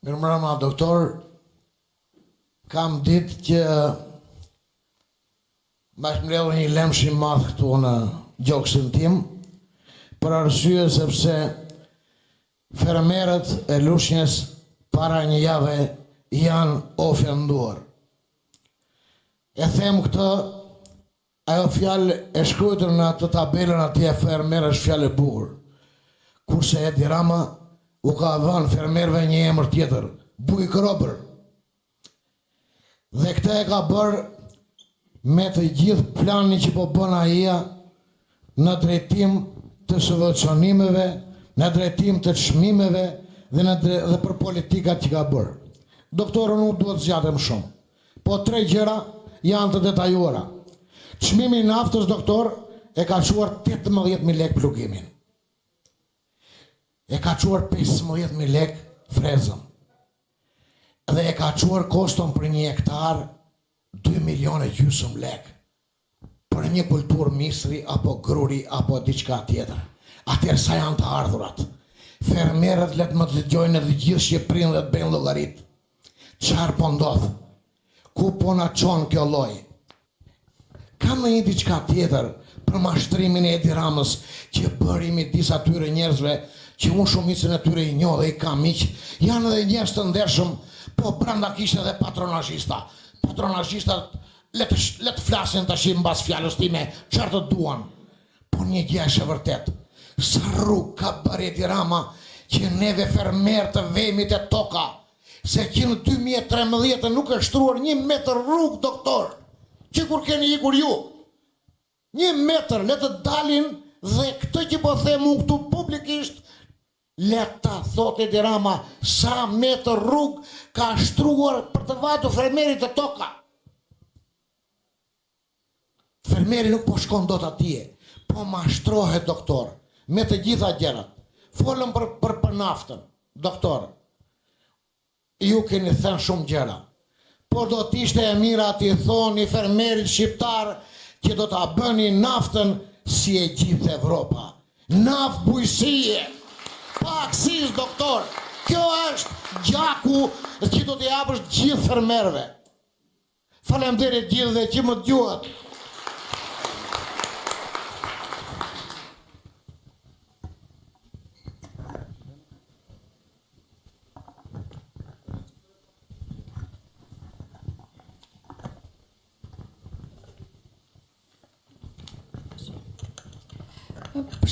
Mirëmbrëma, doktor. Kam ditë që më është mbledhur një lëmsh i madh këtu në gjoksin tim, për arsye sepse fermerët e Lushnjes para një jave janë ofenduar. E them këtë Ajo fjalë e shkruajtur në atë tabelën atje fermer është fjalë e bukur. Kurse Edi Rama u ka dhënë fermerëve një emër tjetër, bujkrobër. Dhe këtë e ka bërë me të gjithë planin që po bën ai në drejtim të subvencionimeve, në drejtim të çmimeve dhe në dhe për politikat që ka bërë. Doktor, unë nuk dua të zgjatem shumë. Po tre gjëra janë të detajuara. Çmimi i naftës doktor e ka çuar 18000 lekë plugimin. E ka çuar 15000 lekë frezën. Dhe e ka çuar koston për një hektar 2 milionë e gjysëm lekë. Për një kulturë misri apo gruri apo diçka tjetër. Atëherë sa janë të ardhurat? Fermerët le të më dëgjojnë në të gjithë Shqipërinë dhe të bëjnë llogaritë. Çfarë po ndodh? Ku po na çon kjo lojë? Kam dhe një diçka tjetër për mashtrimin e Edi Ramës që bëri midis atyre njerëzve që unë shumicën e tyre i njoh dhe i kam miq, janë edhe njerëz të ndershëm, po brenda kishte edhe patronazhista. Patronazhistat Le të le të flasin tashi mbas fjalës time çfarë të duan. Por një gjë është e vërtetë. Sa rrugë ka bërë Edi Rama që neve fermerë të vemi te toka, se që në 2013 nuk është shtruar një metër rrugë doktor, që kur keni ikur ju. Një metër le të dalin dhe këtë që po them unë këtu publikisht le ta thotë Edi Rama sa metër rrugë ka shtruar për të vajtur fermeri te toka. Fermeri nuk po shkon dot atje, po mashtrohet doktor, me të gjitha gjërat. Folëm për për, për naftën, doktor. Ju keni thënë shumë gjëra, por do të ishte e mira t'i thoni fermerit shqiptar që do ta bëni naftën si e gjithë Evropa. Naftë bujqësie! Pa akcizë doktor! Kjo është gjaku që do t'i japësh gjithë fermerëve. Faleminderit gjithëve që më dëgjuat.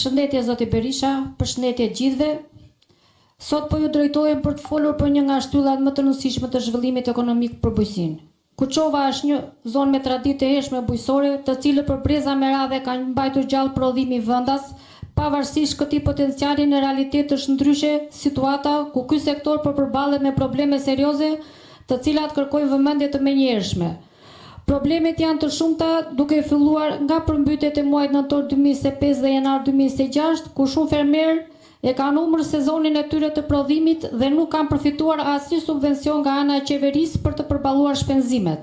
Përshëndetje zoti Berisha, përshëndetje gjithëve. Sot po ju drejtohem për të folur për një nga shtyllat më të rëndësishme të zhvillimit ekonomik për bujqësinë. Kuçova është një zonë me traditë të hershme bujqësore, të cilët për breza me radhë e kanë mbajtur gjallë prodhimin vendas, pavarësisht këtij potenciali në realitet është ndryshe situata ku ky sektor po përballet me probleme serioze të cilat kërkojnë vëmendje të menjëhershme. Problemet janë të shumta, duke filluar nga përmbytjet e muajit nëntor 2025 dhe janar 2026, ku shumë fermerë e kanë humbur sezonin e tyre të prodhimit dhe nuk kanë përfituar asnjë subvencion nga ana e qeverisë për të përballuar shpenzimet.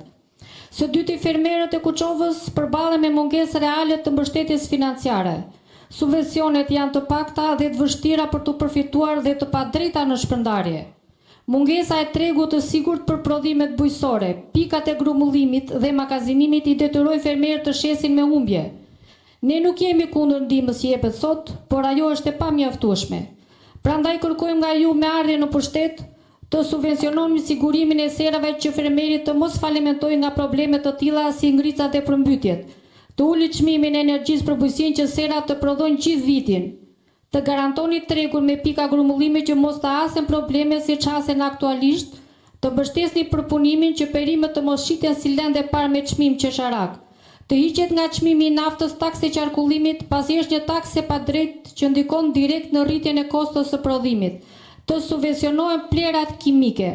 Së dyti, fermerët e Kuçovës përballen me mungesë reale të mbështetjes financiare. Subvencionet janë të pakta dhe të vështira për t'u përfituar dhe të padrejta në shpërndarje. Mungesa e tregut të sigurt për prodhimet bujqësore, pikat e grumbullimit dhe magazinimit i detyrojnë fermerët të shesin me humbje. Ne nuk jemi kundër ndihmës që jepet sot, por ajo është e pamjaftueshme. Prandaj kërkojmë nga ju me ardhjen në pushtet, të subvenciononi sigurimin e serave që fermeri të mos falimentojë nga probleme të tilla si ngricat dhe përmbytjet, të ulni çmimin e energjisë për bujqësinë që serat të prodhojnë gjithë vitin, Të garantoni tregun me pika grumbullimi që mos të hasen probleme siç hasen aktualisht, të mbështesni përpunimin që perimet të mos shiten si lëndë e parë me çmim qesharak, të hiqet nga çmimi i naftës taksë e qarkullimit pasi është një taksë e padrejtë që ndikon direkt në rritjen e kostos së prodhimit, të subvencionohen plehrat kimike.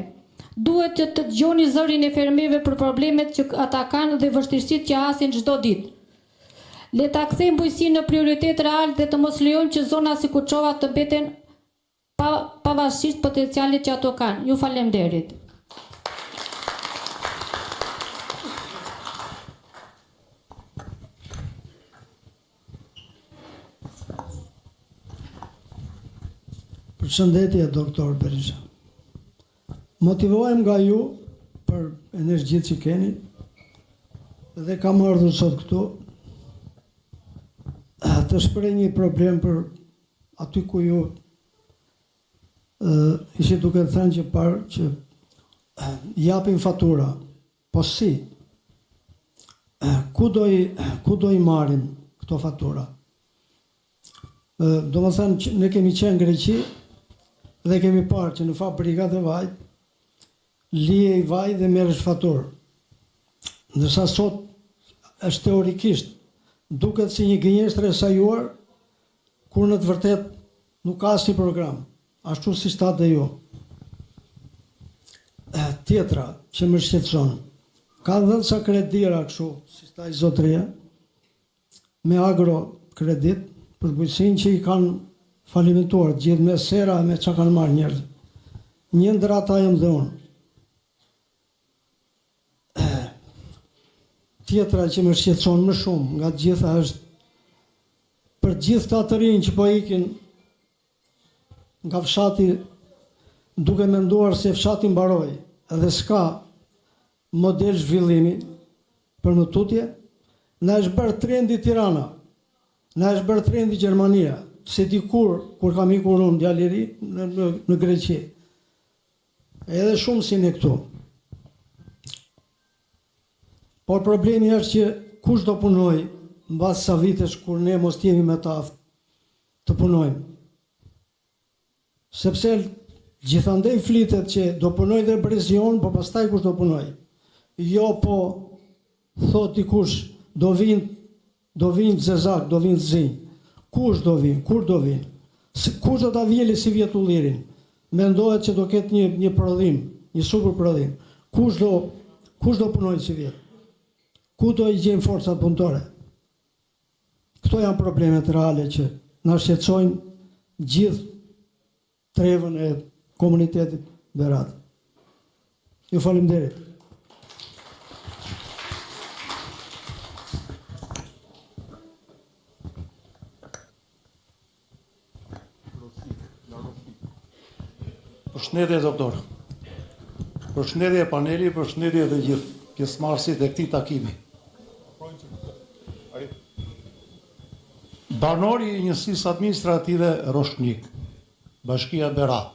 Duhet që të dëgjoni zërin e fermerëve për problemet që ata kanë dhe vështirësitë që hasin çdo ditë. Le ta kthejmë bujqësinë në prioritet real dhe të mos lejojmë që zona si Kuçova të mbeten pa pavarësisht potencialit që ato kanë. Ju faleminderit. Përshëndetje, doktor Berisha. Motivohem nga ju për energjitë që keni dhe kam ardhur sot këtu të shpreh një problem për aty ku ju ishit duke thënë që parë që japin fatura. Po si? Ku do i ku do i marrim këto fatura? Domethënë që ne kemi qenë në Greqi dhe kemi parë që në fabrikat e vajit lihej vaj dhe merresh faturë. Ndërsa sot është teorikisht duket si një gënjeshtër e sajuar kur në të vërtetë nuk ka asnjë program, ashtu siç thatë dhe ju. Tjetra që më shqetëson, kanë dhënë ca kredira kështu, siç tha ai zotëria, me agro kredit për bujqësinë që i kanë falimentuar të gjithë me sera e me ça kanë marrë njerëzit. Një ndër ata jam dhe unë. Tjetra që më shqetëson më shumë nga të gjitha është për të gjithë këta të rinj që po ikin nga fshati duke menduar se fshati mbaroi dhe s'ka model zhvillimi për më tutje, na është bërë trendi Tirana, na është bërë trendi Gjermania, se dikur kur kam ikur unë djalë i ri në, në, në Greqi. Edhe shumë si ne këtu. Por problemi është që kush do punojë mbas sa vitesh kur ne mos të jemi më të aftë të punojmë. Sepse gjithandej flitet që do punojë dhe brezi jonë, po pastaj kush do punojë? Jo po thotë dikush do vijnë do vijnë zezak, do vijnë të zinj. Kush do vijnë? Kur do vijnë? Kush do ta vjeli sivjet ullirin? Mendohet që do ketë një një prodhim, një super prodhim. Kush do kush do punojë sivjet? Ku do i gjejmë forcat punëtore? Këto janë problemet reale që na shqetësojnë gjithë trevën e komunitetit Berat. Ju faleminderit. Përshëndetje doktor. Përshëndetje paneli, përshëndetje të gjithë pjesëmarrësit e këtij takimi. Banor i njësisë administrative Roshnik, Bashkia Berat.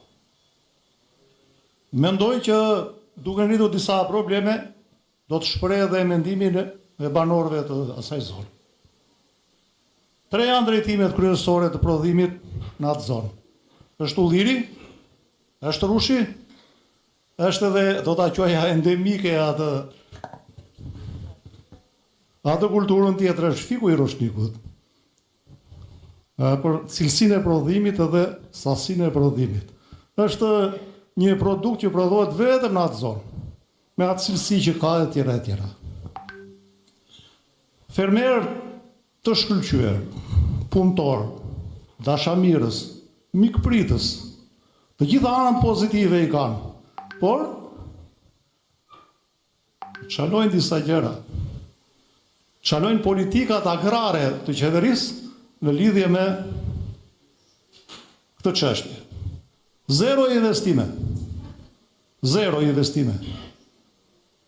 Mendoj që duke ngritur disa probleme, do të shpreh edhe mendimin e banorëve të asaj zone. Tre janë drejtimet kryesore të prodhimit në atë zonë. Është ulliri, është rrushi, është edhe do ta quaja endemike atë atë kulturën tjetër është fiku i Roshnikut. Për cilësinë e prodhimit edhe sasinë e prodhimit. Është një produkt që prodhohet vetëm në atë zonë, me atë cilësi që ka e tjera e tjera. Fermerë të shkëlqyer, punëtorë, dashamirës, mikpritës, të gjitha anët pozitive i kanë, por çalojnë disa gjëra. Çalojnë politikat agrare të qeverisë në lidhje me këtë çështje. Zero investime. Zero investime.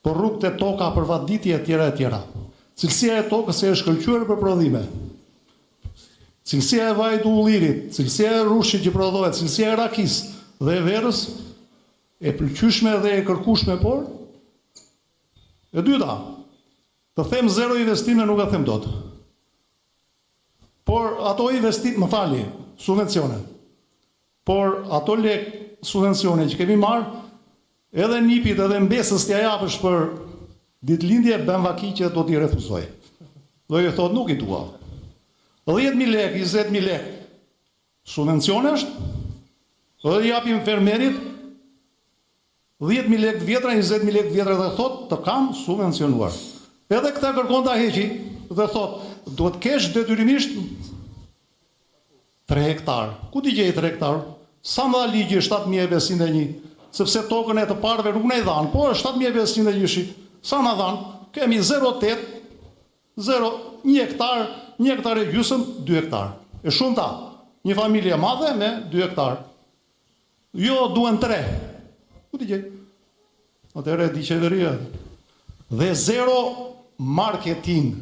Për rrugët e toka, për vaditje etj etj. Cilësia e tokës e shkëlqyer për prodhime. Cilësia e vajit të ullirit, cilësia e rrushit që prodhohet, cilësia e rakisë dhe e verës e pëlqyeshme dhe e kërkueshme, por e dyta, të them zero investime nuk e them dot. Por ato investim, më falni, subvencione. Por ato lek subvencione që kemi marrë, edhe nipit edhe mbesës t'ia japësh për ditëlindje bën vaki që do t'i refuzojë. Do i thotë nuk i dua. 10.000 lek, 20.000 lek subvencione është, dhe i japim fermerit 10.000 lekë të vjetra, 20.000 lekë të vjetra dhe thotë të kam subvencionuar. Edhe këtë kërkon ta heqi dhe thotë duhet kesh detyrimisht 3 hektar. Ku t'i gjej 3 hektar? Sa më dha ligji 7501, sepse tokën e të parëve nuk na i dhanë, po është 7501-shi. Sa na dhanë? Kemi 0.8, 0, 1 hektar, 1 hektar e gjysëm, 2 hektar. E shumta, një familje e madhe me 2 hektar. Jo, duhen 3. Ku t'i gjej? Atëherë e di qeveria. Dhe zero marketing.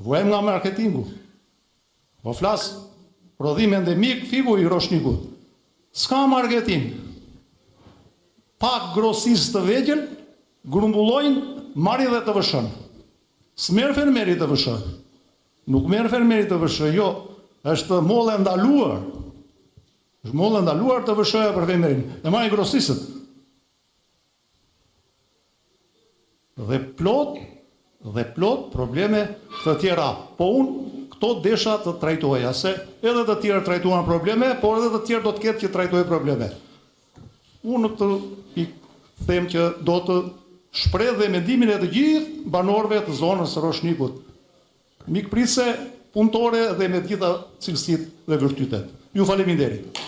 Vuajmë nga marketingu. Po flas prodhim endemik fiku i Roshnikut. S'ka marketing. Pak grosistë të vegjël grumbullojnë, marrin dhe TVSH-në. S'merr fermeri TVSH. Nuk merr fermeri TVSH, jo. Është mollë e ndaluar. Është mollë e ndaluar TVSH-ja për fermerin. E marrin grosistët. Dhe plot dhe plot probleme të tjera. Po unë këto desha të trajtoja, se edhe të tjerë trajtuan probleme, por edhe të tjerë do të ketë që trajtojnë probleme. Unë në këtë pikë them që do të shpreh dhe mendimin e të gjithë banorëve të zonës së Roshnikut. Mikpritëse, punëtore dhe me të gjitha cilësitë dhe virtytet. Ju faleminderit.